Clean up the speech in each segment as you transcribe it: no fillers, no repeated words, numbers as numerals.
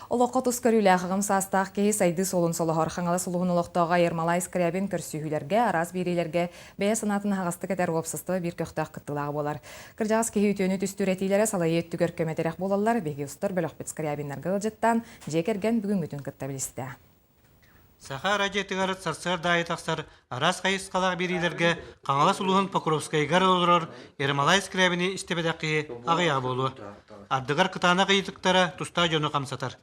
Олоххо тус көрүүлээх аҕам саастаах киһи сайдыы суолун солоһор. Хаҥалас улууһун олохтооҕо Ермолай Скрябин көрсүһүүлэргэ, араас биэриилэргэ бэйэ санаатын аһаҕастык этэр уопсастыба биир көхтөөх кыттыылааҕа буолар. Кырдьаҕас киһи үтүөнү түстүүр этиилэрэ салайыы өттүгэр көмө-тирэх буолаллар. Биһиги устар бөлөхпүт Скрябиннарга ыалдьыттаан, дьиэ кэргэн бүгүҥҥүтүн кытта билистэ. Саха радиотыгар сарсыарда аайы тахсар араас хайысхалаах биэриилэргэ Хаҥалас улууһун Покровскайыгар олорор Ермолай Скрябини истибэтэх киһи аҕыйаҕа буолуо. Ардыгар кытаанах ыйытыктара тустаах дьону хамсатар.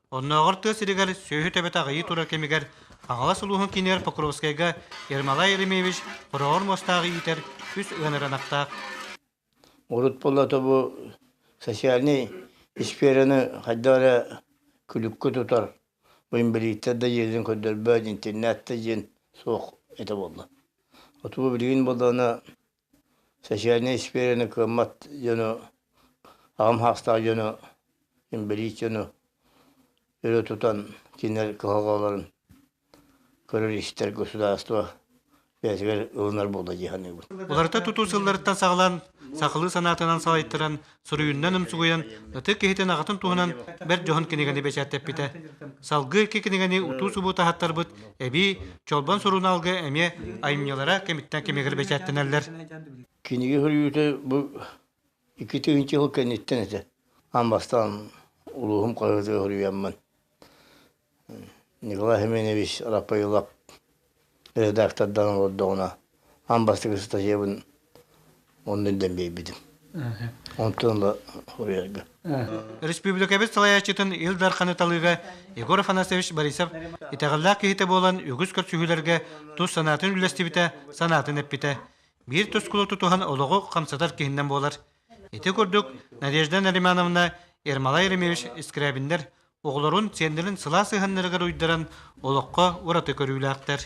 Оннооҕор тыа сиригэр сүөһү төбөтө аҕыйыы турар кэмигэр Хаҥалас улууһун киинигэр Покровскайга Ермолай Еремеевич хороҕор муостааҕы иитэр үс ыанар ынахтаах. Урут буолла бу социальнай сфераны хайдах эрэ күлүккэ тутар Бу инбэлииттэр да дьиэлэрин көрдөрбөт, интернет да диэн суох этэ буолла. Оту билигин буоллаҕына социальнай сфераны кыаммат дьону, аҕам саастаах дьону, инбэлиит дьону өрө тутан кинилэр кыһалҕаларын көрөр-истэр государство бэйэтигэр ылынар буолла дии саныыбын. Уларыта тутуу сылларыттан саҕалаан, сахалыы санаатынан салайтаран, суруйунан умсугуйан, ытык киһитин аҕатын туһунан бэрт дьоһун кинигэни бэчээттэппитэ. Салгыы икки кинигэни утуу-субуу таһаттарбыт эбии Чолбон сурунаалга эмиэ айымньылара кэмиттэн кэмигэр бэчээттэнэллэр. Кинигэ суруйуута бу 2000 сыл кэнниттэн этэ. Аан бастаан улууһум хаһыатыгар суруйаммын Николай Семенович Рапаилов редактордаан олордоҕуна аан бастакы ыстатыйабын онно илдьэн биэрбитим. Онтон ыла суруйарга. Республикабыт салайааччытын Ил Дарханы талыыга Егор Афанасьевич Борисов итэҕэллээх киһитэ буолан үгүс көрсүһүүлэргэ тус санаатын үллэстибитэ, санаатын эппитэ. Биир тускулу тутуһан олоҕу хамсатар киһинэн буолар. Ити курдук Надежда Наримановна Ермолай Еремеевич Скрябиннэр оҕолорун, сиэннэрин сылаас сыһыаннарыгар уйдаран олоххо ураты көрүүлээхтэр.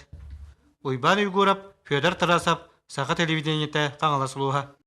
Уйбаан Уйгуров, Федор Тарасов, Саха телевидениетэ, Хаҥалас улууһа.